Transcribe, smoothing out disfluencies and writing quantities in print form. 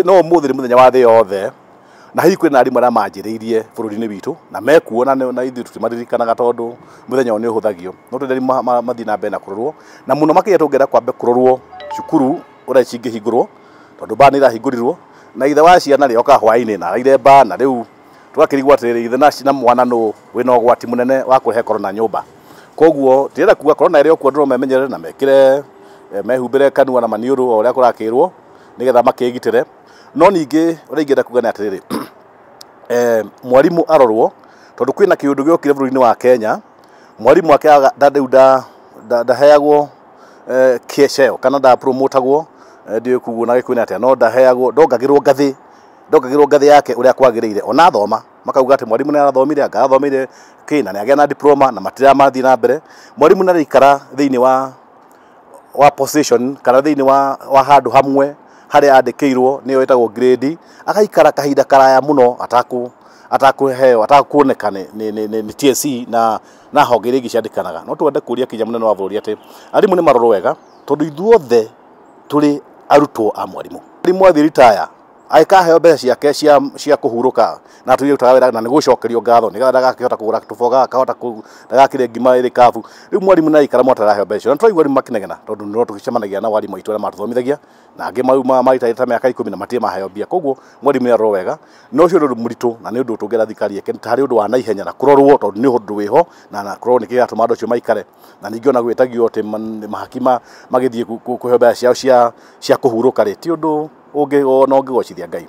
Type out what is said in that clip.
No ũmũthĩ nĩ mũthenya wa thĩ yothe, na hihi kwĩna arimũ arĩa manjĩrĩirie bũrũri-inĩ witũ na mekuo, na ithuĩ tũtimaririkanaga tondũ mũthenya ũyũ nĩ ũhũthagio. No twende arimũ mathiĩ na mbere na kũrorwo, na mũno makĩria tũngĩenda kwambe kũrorwo cukuru ũrĩa cingĩhingũrwo, tondũ mbaa nĩ irahingũrirwo na ithe wa ciana rĩ okaga hwaĩ-inĩ na araire mbaa, na rĩu tũgakĩrigwo atĩrĩrĩ, ithe na mwana nũ wĩna ũgwati mũnene wa kũrehe korona nyũmba. Koguo ndĩrenda kuga korona ĩrĩ o kuo, andũ no memenyerere na mekĩre mehumbĩre kanua na maniũrũ o ũrĩa kũrakĩrwo nĩgetha makĩgitĩre. No ningĩ ũrĩa ingĩenda kuga nĩ atĩrĩrĩ, mwarimũ arorwo, tondũ kwĩna kĩũndũ gĩokire bũrũri-inĩ wa Kenya, mwarimũ akĩaga rĩu ndaheagwo cheo kana ndapromotagwo, ndiũĩ kuguo na Gĩkũyũ nĩ atĩa, no ndaheagwo, ndongagĩrwo ngathĩ, ndongagĩrwo ngathĩ yake ũrĩa kwagĩrĩire. Ona athoma makauga atĩ mwarimũ nĩ arathomire, anga arathomeire kĩ na nĩ agĩa na diploma na matiramathiĩ na mbere. Mwarimũ nĩ araikara thĩinĩ wa position kana thĩinĩ wa handũ hamwe harĩa andĩkĩirwo, nĩyo ĩtagwo grade, agaikara kahinda karaya mũno atakũheo, atakuoneka nĩ TSC na honge iria ingĩ ciandĩkanaga. No twende kũria kinya mũnene wa bũrũri atĩ arimũ nĩ marorwo wega, tondũ ithuothe tũrĩ arutwo a mwarimũ. Mwarimũ athiĩ ritaya agĩkaheo mbeca ciake cia kũhurũka na atũire rutaga wĩra na nĩ gũcokerio ngatho nĩgetha ndagakĩhota kũgũra tũboga, akahota ndagakĩrĩe ngima ĩrĩ kabu. Rĩu mwarimũ nĩ araikara mũno ataraheo mbeca icio, na tũraigua arimũ makĩnegena tondũ no tũgĩcemanagia na arimũ aitũ arĩa matũthomithagia na angĩ mau maritarĩte mĩaka 10 na matirĩ maheo mbia. Koguo mwarimũ nĩ arorwo wega, no ũcio nĩ ũndũ mũritũ na nĩ ũndũ tũngĩra thirikari ĩke tarĩ ũndũ wa naihenya na kũrorwo, tondũ nĩ ũndũ wĩho na kũrorwo nĩkĩ gĩratũma andũ acio maikare. Na ningĩ ona gwĩtagio atĩ mahaki magĩthiĩ kũheo mbeca ciao cia kũhurũka rĩ, ti ũndũ ũngĩ ona ũngĩgocithia Ngai.